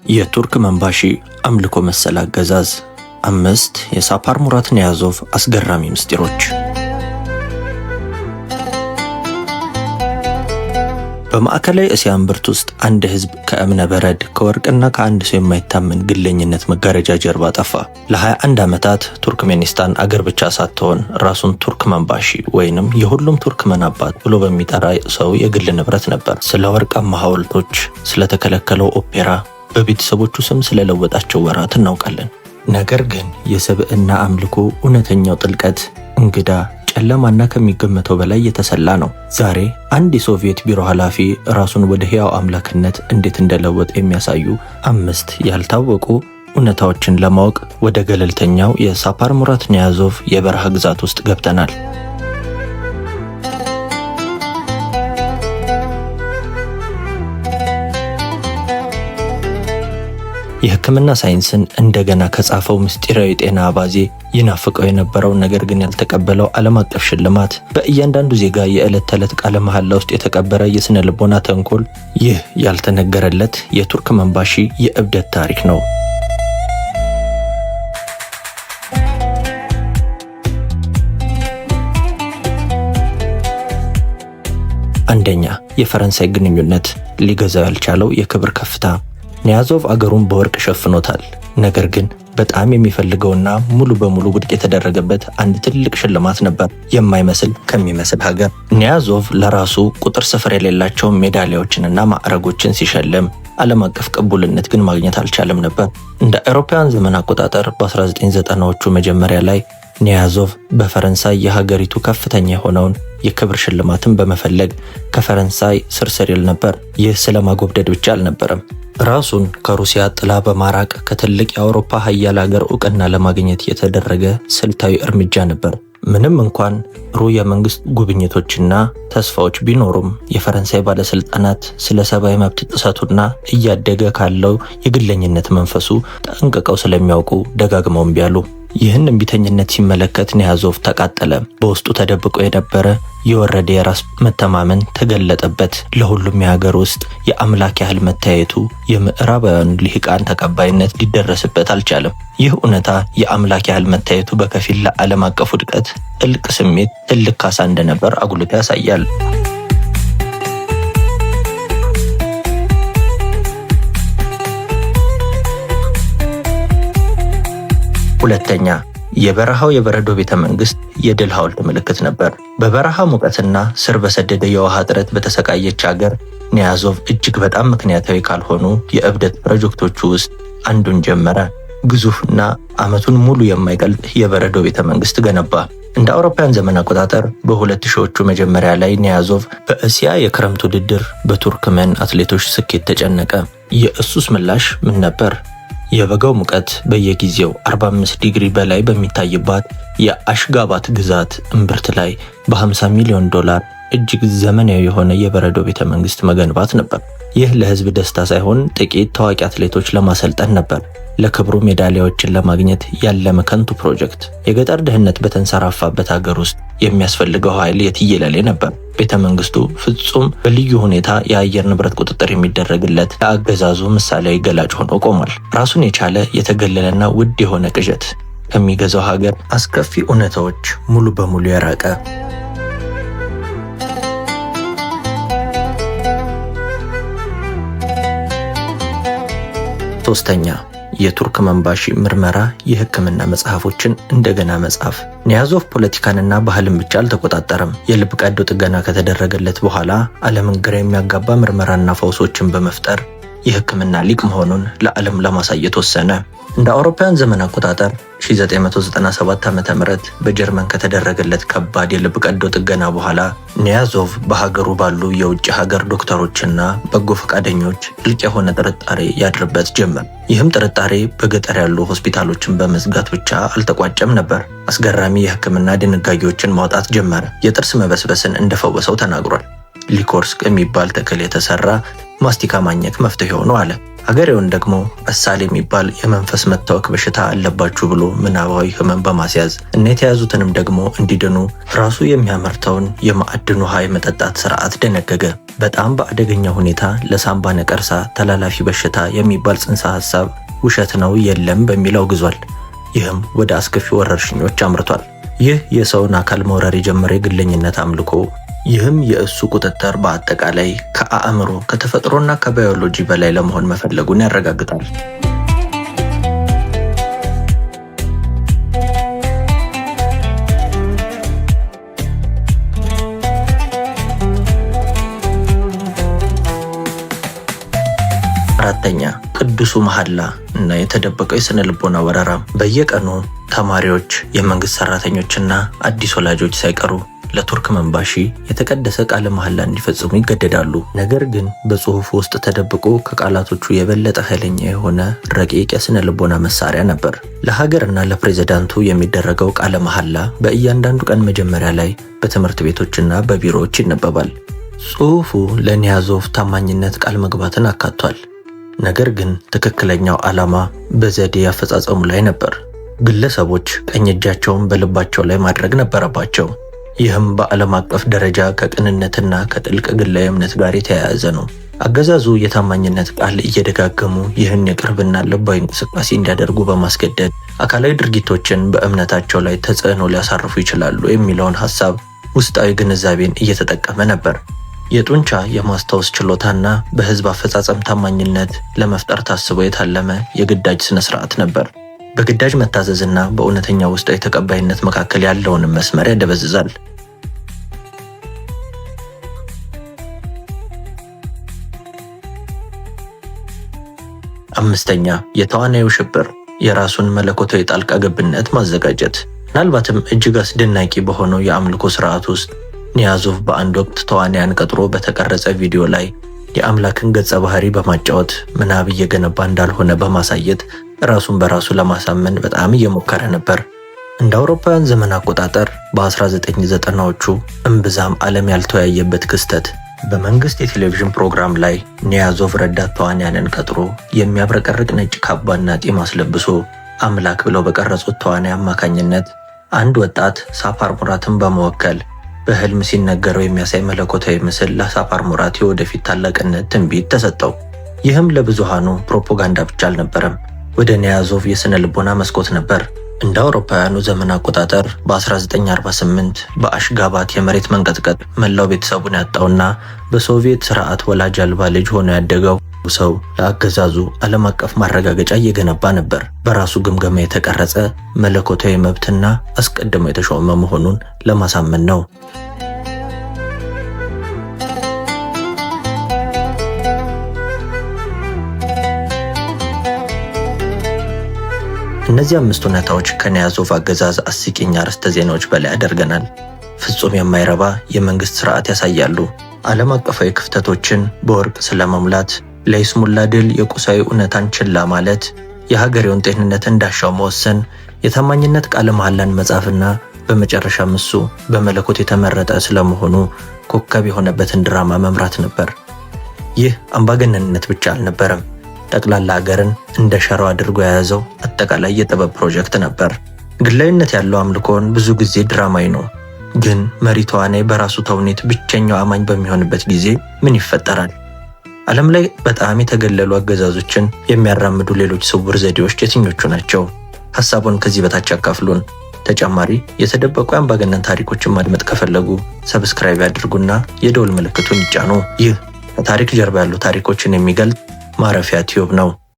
የቱርክ መንባሺ አምልኮ መሰል አገዛዝ። አምስት፣ የሳፓር ሙራት ኒያዞቭ አስገራሚ ምስጢሮች። በማዕከላዊ እስያ እምብርት ውስጥ አንድ ህዝብ ከእብነ በረድ፣ ከወርቅና ከአንድ ሰው የማይታመን ግለኝነት መጋረጃ ጀርባ ጠፋ። ለ21 ዓመታት ቱርክሜኒስታን አገር ብቻ ሳትሆን ራሱን ቱርክመንባሺ ወይንም የሁሉም ቱርክመን አባት ብሎ በሚጠራ ሰው የግል ንብረት ነበር። ስለ ወርቃማ ሐውልቶች፣ ስለተከለከለው ኦፔራ፣ በቤተሰቦቹ ስም ስለለወጣቸው ወራት እናውቃለን። ነገር ግን የሰብዕና አምልኮ እውነተኛው ጥልቀት እንግዳ፣ ጨለማና ከሚገመተው በላይ የተሰላ ነው። ዛሬ አንድ የሶቪየት ቢሮ ኃላፊ ራሱን ወደ ሕያው አምላክነት እንዴት እንደለወጠ የሚያሳዩ አምስት ያልታወቁ እውነታዎችን ለማወቅ ወደ ገለልተኛው የሳፓር ሙራት ኒያዞቭ የበረሃ ግዛት ውስጥ ገብተናል። የሕክምና ሳይንስን እንደገና ከጻፈው ምስጢራዊ ጤና አባዜ፣ ይናፍቀው የነበረው ነገር ግን ያልተቀበለው ዓለም አቀፍ ሽልማት፣ በእያንዳንዱ ዜጋ የዕለት ተዕለት ቃለ መሐላ ውስጥ የተቀበረ የስነ ልቦና ተንኮል፣ ይህ ያልተነገረለት የቱርክ መንባሺ የእብደት ታሪክ ነው። አንደኛ፣ የፈረንሳይ ግንኙነት ሊገዛው ያልቻለው የክብር ከፍታ። ኒያዞቭ አገሩን በወርቅ ሸፍኖታል። ነገር ግን በጣም የሚፈልገውና ሙሉ በሙሉ ውድቅ የተደረገበት አንድ ትልቅ ሽልማት ነበር፣ የማይመስል ከሚመስል ሀገር። ኒያዞቭ ለራሱ ቁጥር ስፍር የሌላቸው ሜዳሊያዎችንና ማዕረጎችን ሲሸልም ዓለም አቀፍ ቅቡልነት ግን ማግኘት አልቻለም ነበር። እንደ አውሮፓውያን ዘመን አቆጣጠር በ1990ዎቹ መጀመሪያ ላይ ኒያዞቭ በፈረንሳይ የሀገሪቱ ከፍተኛ የሆነውን የክብር ሽልማትን በመፈለግ ከፈረንሳይ ስር ይል ነበር። ይህ ስለ ማጎብደድ ብቻ አልነበረም። ራሱን ከሩሲያ ጥላ በማራቅ ከትልቅ የአውሮፓ ሀያል ሀገር እውቅና ለማግኘት የተደረገ ስልታዊ እርምጃ ነበር። ምንም እንኳን ጥሩ የመንግስት ጉብኝቶችና ተስፋዎች ቢኖሩም የፈረንሳይ ባለስልጣናት ስለ ሰብአዊ መብት ጥሰቱና እያደገ ካለው የግለኝነት መንፈሱ ጠንቅቀው ስለሚያውቁ ደጋግመው እምቢ አሉ። ይህን እምቢተኝነት ሲመለከት ኒያዞቭ ተቃጠለ። በውስጡ ተደብቆ የነበረ የወረደ የራስ መተማመን ተገለጠበት። ለሁሉም የሀገር ውስጥ የአምላክ ያህል መታየቱ የምዕራባውያኑ ልሂቃን ተቀባይነት ሊደረስበት አልቻለም። ይህ እውነታ የአምላክ ያህል መታየቱ በከፊል ለዓለም አቀፍ ውድቀት ጥልቅ ስሜት ትልቅ ካሳ እንደነበር አጉልቶ ያሳያል። ሁለተኛ፣ የበረሃው የበረዶ ቤተ መንግስት የድል ሐውልት ምልክት ነበር። በበረሃ ሙቀትና ስር በሰደደ የውሃ እጥረት በተሰቃየች ሀገር ኒያዞቭ እጅግ በጣም ምክንያታዊ ካልሆኑ የእብደት ፕሮጀክቶቹ ውስጥ አንዱን ጀመረ። ግዙፍና ዓመቱን ሙሉ የማይቀልጥ የበረዶ ቤተ መንግስት ገነባ። እንደ አውሮፓውያን ዘመን አቆጣጠር በሁለት ሺዎቹ መጀመሪያ ላይ ኒያዞቭ በእስያ የክረምት ውድድር በቱርክመን አትሌቶች ስኬት ተጨነቀ። የእሱስ ምላሽ ምን ነበር? የበጋው ሙቀት በየጊዜው 45 ዲግሪ በላይ በሚታይባት የአሽጋባት ግዛት እምብርት ላይ በ50 ሚሊዮን ዶላር እጅግ ዘመናዊ የሆነ የበረዶ ቤተ መንግስት መገንባት ነበር። ይህ ለህዝብ ደስታ ሳይሆን ጥቂት ታዋቂ አትሌቶች ለማሰልጠን ነበር። ለክብሩ ሜዳሊያዎችን ለማግኘት ያለመ ከንቱ ፕሮጀክት። የገጠር ድህነት በተንሰራፋበት ሀገር ውስጥ የሚያስፈልገው ኃይል የትየለሌ ነበር። ቤተ መንግስቱ ፍጹም በልዩ ሁኔታ የአየር ንብረት ቁጥጥር የሚደረግለት ለአገዛዙ ምሳሌያዊ ገላጭ ሆኖ ቆሟል። ራሱን የቻለ የተገለለና ውድ የሆነ ቅዠት፣ ከሚገዛው ሀገር አስከፊ እውነታዎች ሙሉ በሙሉ የራቀ። ሶስተኛ፣ የቱርክ መንባሺ ምርመራ የሕክምና መጽሐፎችን እንደገና መጻፍ። ኒያዞቭ ፖለቲካንና ባህልን ብቻ አልተቆጣጠረም። የልብ ቀዶ ጥገና ከተደረገለት በኋላ ዓለምን ግራ የሚያጋባ ምርመራና ፈውሶችን በመፍጠር የሕክምና ሊቅ መሆኑን ለዓለም ለማሳየት ወሰነ። እንደ አውሮፓውያን ዘመን አቆጣጠር 1997 ዓ.ም በጀርመን ከተደረገለት ከባድ የልብ ቀዶ ጥገና በኋላ ኒያዞቭ በሀገሩ ባሉ የውጭ ሀገር ዶክተሮችና በጎ ፈቃደኞች ጥልቅ የሆነ ጥርጣሬ ያድርበት ጀመር። ይህም ጥርጣሬ በገጠር ያሉ ሆስፒታሎችን በመዝጋት ብቻ አልተቋጨም ነበር። አስገራሚ የሕክምና ድንጋጌዎችን ማውጣት ጀመረ። የጥርስ መበስበስን እንደፈወሰው ተናግሯል። Licorice የሚባል ተክል የተሰራ ማስቲካ ማኘክ መፍትሄው ነው አለ። ሀገሬውን ደግሞ አሳል የሚባል የመንፈስ መታወክ በሽታ አለባችሁ ብሎ ምናባዊ ህመም በማስያዝ እና የተያዙትንም ደግሞ እንዲድኑ ራሱ የሚያመርተውን የማዕድን ውሃ የመጠጣት ስርዓት ደነገገ። በጣም በአደገኛ ሁኔታ ለሳምባ ነቀርሳ ተላላፊ በሽታ የሚባል ጽንሰ ሐሳብ ውሸት ነው፣ የለም በሚል አውግዟል። ይህም ወደ አስከፊ ወረርሽኞች አምርቷል። ይህ የሰውን አካል መውረር የጀመረ የግለኝነት አምልኮ፣ ይህም የእሱ ቁጥጥር በአጠቃላይ ከአእምሮ፣ ከተፈጥሮና ከባዮሎጂ በላይ ለመሆን መፈለጉን ያረጋግጣል። አራተኛ፣ ቅዱሱ መሐላ እና የተደበቀው የስነ ልቦና ወረራ። በየቀኑ ተማሪዎች፣ የመንግስት ሰራተኞችና አዲስ ወላጆች ሳይቀሩ ለቱርክመንባሺ የተቀደሰ ቃለ መሐላ እንዲፈጽሙ ይገደዳሉ። ነገር ግን በጽሑፉ ውስጥ ተደብቆ ከቃላቶቹ የበለጠ ኃይለኛ የሆነ ረቂቅ የስነ ልቦና መሳሪያ ነበር። ለሀገርና ለፕሬዝዳንቱ የሚደረገው ቃለ መሐላ በእያንዳንዱ ቀን መጀመሪያ ላይ በትምህርት ቤቶችና በቢሮዎች ይነበባል። ጽሑፉ ለኒያዞቭ ታማኝነት ቃል መግባትን አካቷል። ነገር ግን ትክክለኛው ዓላማ በዘዴ አፈጻጸሙ ላይ ነበር። ግለሰቦች ቀኝ እጃቸውን በልባቸው ላይ ማድረግ ነበረባቸው። ይህም በዓለም አቀፍ ደረጃ ከቅንነትና ከጥልቅ ግላዊ እምነት ጋር የተያያዘ ነው። አገዛዙ የታማኝነት ቃል እየደጋገሙ ይህን የቅርብና ልባዊ እንቅስቃሴ እንዲያደርጉ በማስገደድ አካላዊ ድርጊቶችን በእምነታቸው ላይ ተጽዕኖ ሊያሳርፉ ይችላሉ የሚለውን ሐሳብ ውስጣዊ ግንዛቤን እየተጠቀመ ነበር። የጡንቻ የማስታወስ ችሎታና በህዝብ አፈጻጸም ታማኝነት ለመፍጠር ታስቦ የታለመ የግዳጅ ስነ ስርዓት ነበር። በግዳጅ መታዘዝና በእውነተኛ ውስጣዊ ተቀባይነት መካከል ያለውንም መስመር ያደበዝዛል። አምስተኛ፣ የተዋናዩ ሽብር፣ የራሱን መለኮታዊ ጣልቃ ገብነት ማዘጋጀት። ምናልባትም እጅግ አስደናቂ በሆነው የአምልኮ ስርዓት ውስጥ ኒያዞቭ በአንድ ወቅት ተዋንያን ቀጥሮ በተቀረጸ ቪዲዮ ላይ የአምላክን ገጸ ባህሪ በማጫወት ምናብ እየገነባ እንዳልሆነ በማሳየት ራሱን በራሱ ለማሳመን በጣም እየሞከረ ነበር። እንደ አውሮፓውያን ዘመን አቆጣጠር በ1990ዎቹ እምብዛም ዓለም ያልተወያየበት ክስተት፣ በመንግስት የቴሌቪዥን ፕሮግራም ላይ ኒያዞቭ ረዳት ተዋንያንን ቀጥሮ የሚያብረቀርቅ ነጭ ካባና ጢም አስለብሶ አምላክ ብለው በቀረጹት ተዋናይ አማካኝነት አንድ ወጣት ሳፓር ሙራትን በመወከል በህልም ሲነገረው የሚያሳይ መለኮታዊ ምስል ለሳፓር ሙራት የወደፊት ታላቅነት ትንቢት ተሰጠው። ይህም ለብዙሃኑ ፕሮፓጋንዳ ብቻ አልነበረም፣ ወደ ኒያዞቭ የስነ ልቦና መስኮት ነበር። እንደ አውሮፓውያኑ ዘመን አቆጣጠር በ1948 በአሽጋባት የመሬት መንቀጥቀጥ መላው ቤተሰቡን ያጣውና በሶቪየት ስርዓት ወላጅ አልባ ልጅ ሆኖ ያደገው ሰው ለአገዛዙ ዓለም አቀፍ ማረጋገጫ እየገነባ ነበር። በራሱ ግምገማ የተቀረጸ መለኮታዊ መብትና አስቀድሞ የተሾመ መሆኑን ለማሳመን ነው። እነዚህ አምስት እውነታዎች ከኒያዞቭ አገዛዝ አስቂኝ አርዕስተ ዜናዎች በላይ ያደርገናል። ፍጹም የማይረባ የመንግስት ስርዓት ያሳያሉ። ዓለም አቀፋዊ ክፍተቶችን በወርቅ ስለመሙላት፣ ለይስሙላ ድል የቁሳዊ እውነታን ችላ ማለት፣ የሀገሬውን ጤንነት እንዳሻው መወሰን፣ የታማኝነት ቃለ መሐላን መጻፍና በመጨረሻም እሱ በመለኮት የተመረጠ ስለመሆኑ ኮከብ የሆነበትን ድራማ መምራት ነበር። ይህ አምባገነንነት ብቻ አልነበረም። ጠቅላላ ሀገርን እንደ ሸራው አድርጎ የያዘው አጠቃላይ የጥበብ ፕሮጀክት ነበር። ግላዊነት ያለው አምልኮን ብዙ ጊዜ ድራማዊ ነው። ግን መሪ ተዋናይ በራሱ ተውኔት ብቸኛው አማኝ በሚሆንበት ጊዜ ምን ይፈጠራል? ዓለም ላይ በጣም የተገለሉ አገዛዞችን የሚያራምዱ ሌሎች ስውር ዘዴዎች የትኞቹ ናቸው? ሐሳቡን ከዚህ በታች ያካፍሉን። ተጨማሪ የተደበቁ የአምባገነን ታሪኮችን ማድመጥ ከፈለጉ subscribe ያድርጉና የደወል ምልክቱን ይጫኑ። ይህ ከታሪክ ጀርባ ያሉ ታሪኮችን የሚገልጽ ማረፊያ ቲዩብ ነው።